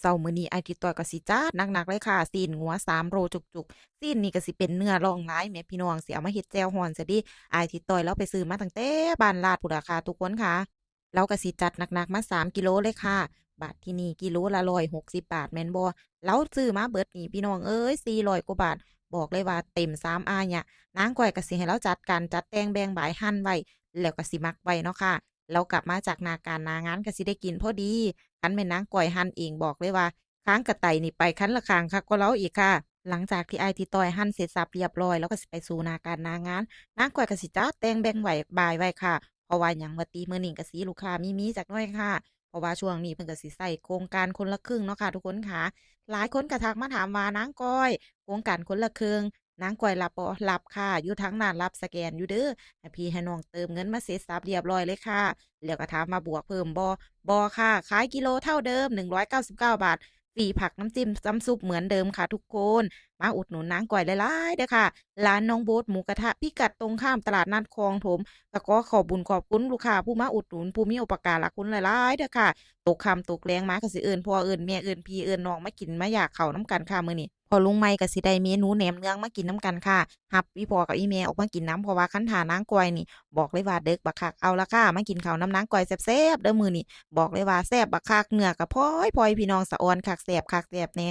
ເຊົ້າມື້ນີ້ອ້າຍທິດຕ້ອຍກໍຊິຈັດໜັກໆເລີຍຄ່ະ ຊີ້ນງົວສາມໂລຈຸກໆ. ຊີ້ນນີ້ກໍຊິເປັນເນື້ອລອງລາຍແໝ່ພີ່ນ້ອງ ຊິເອົາມາເຮັດແຈ່ວຮ້ອນຊະເດ. ອ້າຍທິດຕ້ອຍລາວໄປຊື້ມາຕັ້ງແຕ່ບ້ານລາດພຸ້ນລະຄ່ະທຸກຄົນຄ່ະ. ລາວກໍຊິຈັດໜັກໆມາສາມກິໂລເລີຍຄ່ະ. ບາດທີນີ້ກິໂລລະຮ້ອຍຫົກສິບບາດແມ່ນບໍ່? ລາວຊື້ມາເບິດນີ້ພີ່ນ້ອງເອີຍ ສີ່ຮ້ອຍກວ່າບາດ. ບອກເລີຍວ່າເຕັມຊາມອາຍະ. ນາງກ້ອຍກໍຊິໃຫ້ລາວຈັດການຈັດແຕ່ງແບ່ງບາຍ ຫັ່ນໄວ້ ແລ້ວກໍຊິໝັກໄວ້ເນາະຄ່ະ. ລາວກັບມາຈາກໜ້າການໜ້າງານກໍຊິໄດ້ກິນພໍດີ. ຄັນແມ່ນນາງກ້ອຍຫັ່ນເອງ ບອກເລີຍວ່າ ຄາງກະໄຕນີ້ໄປຄັນລະຂ້າງຄັກກວ່າລາວອີກຄ່ະ. ຫຼັງຈາກທີ່ອ້າຍທິດຕ້ອຍຫັ່ນເສັດສັບລຽບຮ້ອຍ ລາວກໍຊິໄປສູ່ໜ້າການໜ້າງານ. ນາງກ້ອຍກໍຊິຈັດແຕ່ງແບ່ງໄວ້ ບາຍໄວ້ຄ່ະ ເພາະວ່າຫຍັງວ່າຕິ ມື້ນີ້ກໍຊິລູກຄ້າມີໆຈັກໜ້ອຍຄ່ະ ເພາະວ່າຊ່ວງນີ້ເພິ່ນກໍຊິໃຊ້ໂຄງການຄົນລະເຄິ່ງເນາະຄ່ະທຸກຄົນຄ່ະ. ຫຼາຍຄົນກໍທັກມາຖາມວ່າ ນາງກ້ອຍ ໂຄງການຄົນລະເຄິ່ງ ນາງກ້ອຍຮັບບໍ່? ຮັບຄ່ະ ຢູ່ທາງຮ້ານຮັບສະແກນຢູ່ເດີ. ໃຫ້ພີ່ໃຫ້ນ້ອງເຕີມເງິນມາເສັດສັບລຽບຮ້ອຍເລີຍຄ່ະ. ແລ້ວກໍຖາມວ່າບວກເພີ່ມບໍ່? ບໍ່ຄ່ະ ຂາຍກິໂລເທົ່າເດີມ ໜຶ່ງຮ້ອຍເກົ້າສິບເກົ້າບາດ ຟຣີຜັກ ນ້ຳຈິ້ມ ນ້ຳຊຸບເໝືອນເດີມຄ່ະທຸກຄົນ. ມາອຸດໜູນນາງກ້ອຍຫຼາຍໆເດີຄ່ະ. ຮ້ານນ້ອງໂບດໝູກະທະ ພິກັດຕົງຂ້າມຕະຫຼາດນັດຄອງຖົມ. ກໍຂໍຂອບບຸນຂອບຄຸນລູກຄ້າຜູ້ມາອຸດໜູນ ຜູ້ມີອຸປະກາລະຄຸນຫຼາຍໆເດີຄ່ະ. ຕົກຄ່ຳຕົກແລງມາກໍຊິເອີ້ນພໍ່ເອີ້ນແມ່ເອີ້ນພີ່ເອີ້ນນ້ອງມາກິນມາຢາກເຂົ້ານຳກັນຄ່ະມື້ນີ້. ພໍ່ລຸງໃໝ່ກໍຊິໄດ້ເມນູແໜມເນືອງມາກິນນຳກັນຄ່ະ. ຮັບອີ່ພໍ່ກັບອີ່ແມ່ອອກມາກິນນຳ ເພາະວ່າຄັນຖ້ານາງກ້ອຍນີ້ ບອກເລີຍວ່າເດິກບັກຄັກ. ເອົາລະຄ່ະ ມາກິນເຂົ້ານຳນາງກ້ອຍແຊບໆເດີມື້ນີ້. ບອກເລີຍວ່າແຊບບັກຄັກ ເນື້ອກໍພອຍໆ ພີ່ນ້ອງ ສະອ່ອນຄັກ ແຊບຄັກແຊບແນ່.